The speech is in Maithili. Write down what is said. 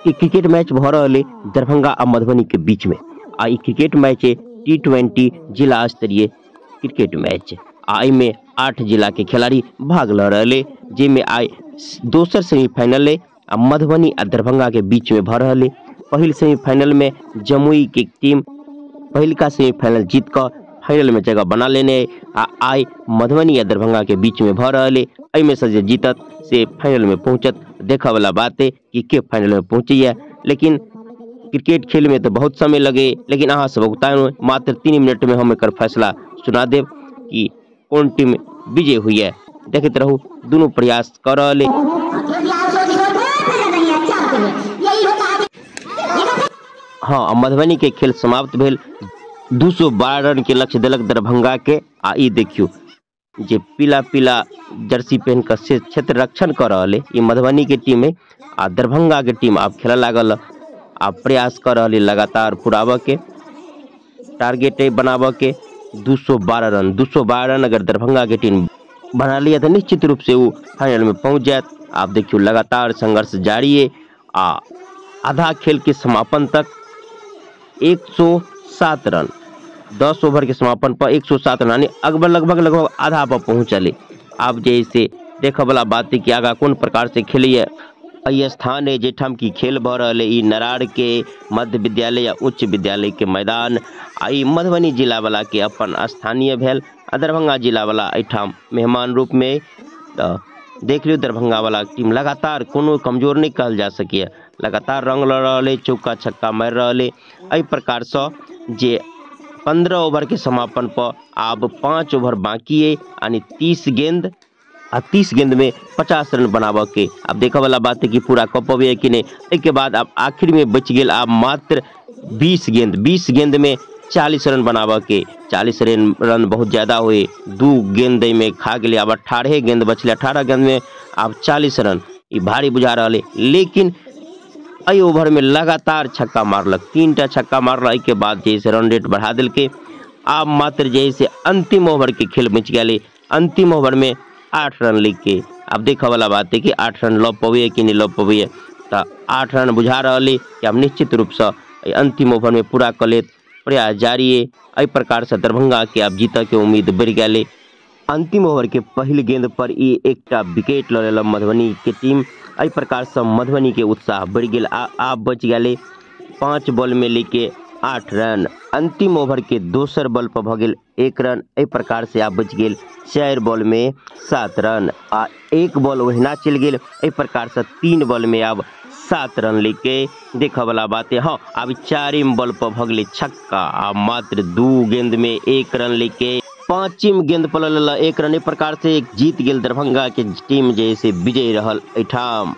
ई क्रिकेट मैच भ रहल है दरभंगा आ मधुबनी के बीच में। आ ई क्रिकेट मैच है T20 जिला स्तरीय क्रिकेट मैच। आ एमे 8 जिला के खिलाड़ी भाग ल रहल है, जेमे आइ दोसर सेमीफाइनल है आ मधुबनी आ दरभंगा के बीच में भ रहल है। पहिल सेमीफाइनल में जमुई के टीम पहिलका सेमीफाइनल जीत क फाइनल में जगह बना लेने है। आ आइ मधुबनी आ दरभंगा के बीच में भ रहल है। एहिमे से जे जीतत से फाइनल में पहुंचत। देखऽ वाला बात है कि के फाइनल में पहुंचैया। लेकिन क्रिकेट खेल में तो बहुत समय लगे, लेकिन अहाँ सब उगतान मात्र 3 मिनट में हम एकर फैसला सुना देब कि कौन टीम विजय हुई है। देखैत रहू, दुनू प्रयास कर रहल है। हाँ, मधुबनी के खेल समाप्त भेल। 212 रन के लक्ष्य देलक दरभंगा के। आ ई देखियो जे पीला पीला जर्सी पहन के से क्षेत्र रक्षण कर रहल है, ई मधुबनी के टीम है। आ दरभंगा के टीम आब खेल लागल, आ प्रयास कर रहल है लगातार पुराबऽ के, टारगेट बनाबऽ के। 212 रन, 212 रन अगर दरभंगा के टीम बना लिया तो निश्चित रूप से वो फाइनल में पहुंच जायत। आप देखियो लगातार संघर्ष जारी है। आ आधा खेल के समापन तक 107 रन, 10 ओवर के समापन पर 107 रन, यानी अकबर लगभग लगभग आधा पर पहुँचले। आब जे से देखऽ वाला बात है कि आगा कोन प्रकार से खेलैया। एहि स्थान है जैठाम की खेल भ रहल है, ई नरार के मध्य विद्यालय या उच्च विद्यालय के मैदान। आ ई मधुबनी जिला वाला के अपन स्थानीय भेल, आ दरभंगा जिला वाला एहिठाम मेहमान रूप में। तो देख लियौ दरभंगा वाला टीम लगातार कोनो कमजोर नहीं कहल जा सकैए, लगातार रंग लऽ रहल है, चौका छक्का मारि रहल है। एहि प्रकार से जे 15 ओवर के समापन पर आब 5 ओवर बाकी है, यानी 30 गेंद, आ 30 गेंद में 50 रन बनाबऽ के। आब देखऽ वाला बात है कि पूरा कऽ पबैया कि नहीं। एहिके बाद आब आखिर में बचि गेल आब मात्र 20 गेंद, 20 गेंद में 40 रन बनाबऽ के। 40 रन बहुत ज़्यादा हुए, 2 गेंद में खा गेलै। आब 18 गेंद बचलै, 18 गेंद में आब 40 रन, ई भारी बुझा रहल है। लेकिन एहि ओवर में लगातार छक्का मारलक, 3टा छक्का मारलक। एहिके बाद जे से रन रेट बढ़ा देलकै। आब मात्र जे से अंतिम ओवर के खेल बचि गेलै। अंतिम ओवर में 8 रन लिख के। आब देखऽ वाला बात है कि 8 रन लऽ पबैया कि नहीं लऽ पबैया। तो 8 रन बुझा रहल है कि आब निश्चित रूपसँ एहि अंतिम ओवर में पूरा कऽ लेत। प्रयास जारी है। एहि प्रकार से दरभंगा के आब जीतऽ के उम्मीद बढ़ि गेलै। अंतिम ओवर के पहिल गेंद पर ई एकटा विकेट लऽ लेलक मधुबनी के टीम। एहि प्रकार से मधुबनी के उत्साह बढ़ि गेल। आब बचि गेलै 5 बॉल में लेके 8 रन। अंतिम ओवर के दोसर बॉल पर भऽ गेल 1 रन। एहि प्रकार से आब बचि गेल 4 बॉल में 7 रन, आ 1 बॉल ओहिना चलि गेल। एहि प्रकार से 3 बॉल में आब 7 रन लेके देखऽ वाला बात है। हाँ, आब 4 बॉल पर भऽ गेलै छक्का, आ मात्र 2 गेंद में 1 रन लेके 5वीं गेंद पर लऽ लेलक 1 रन। एहि प्रकार से जीत गेल दरभंगा के टीम, जे से विजयी रहल एहिठाम।